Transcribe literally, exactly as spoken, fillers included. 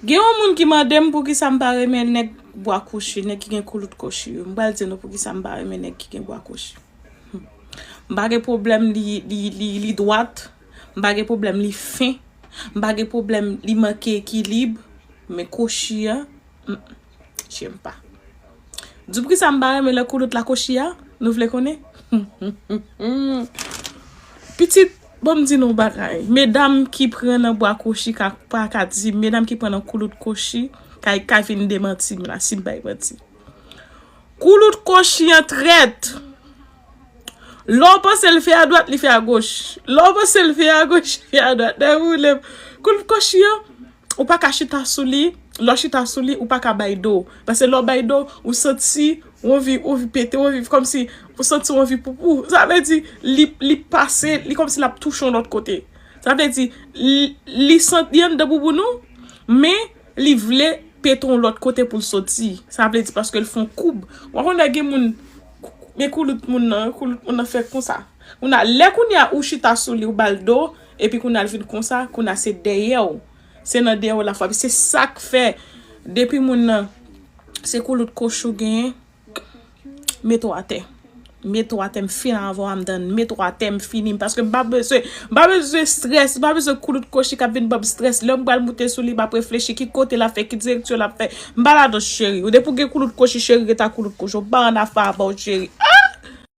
Gen yon moun ki mande m poukisa m pa renmen nèg bwa kochi, nèg ki gen koulout kochi yo. M pral di nou poukisa m pa renmen nèg ki gen bwa kochi. M pa gen pwoblèm li, li, li, li dwat. M pa gen pwoblèm li fen. M pa gen pwoblèm li manke ekilib. Men kochi a, mm, j'aime pas. Di poukisa m pa renmen lè koulout la kochi a? Nou vle konnen? Pitit, bon, m di nou bagay. Medam ki pran nan bwa kochi ka, pa ka di, medam ki pran nan koulout kochi ka, ka vin demanti m la, si m bay manti. Koulout kochi an trèt. Lè w panse l fè adwat, li fè agoch. Lè w panse l fè agoch, li fè adwat. Dè boule m. Koulout kochi an, ou pa ka chita sou li. Lè w chita sou li, ou pa ka bay do. Paske lè w bay do, ou santi, ou anvi, ou anvi pete, ou anvi, kòmsi, ou santi ou anvi poupou. Sa vle di, li, li pase, li kòmsi l ap touche yon lòt kote. Sa vle di, li, li santi, li anndan bouboun ou, men li vle pete yon lòt kote pou l soti. Sa vle di paske l fè yon koub. Ou konnen gen moun, men koulout moun nan, koulout moun nan fè konsa. Kounye a, lè kounye a ou chita sou li, ou ba l do, epi kounye a l vin konsa, kounye a se dèyè w. Se nan dèyè w l ap frape. Se sa k fè, depi moun nan, se koulout kochi w genyen, mete w atè. Mete w atè, m fin avè w, I'm done. Mete w atè, m fini. Paske m pa bezwen, m pa bezwen strès, m pa bezwen koulout kochi k ap vin ban m strès. Lè m pral moute sou li, m ap reflechi ki kote l ap fè, ki direksyon l ap fè. M pa ladan cheri. Ou depi w gen koulout kochi, cheri, rete ak koulout kochi. Ou pa annafè avè w, cheri.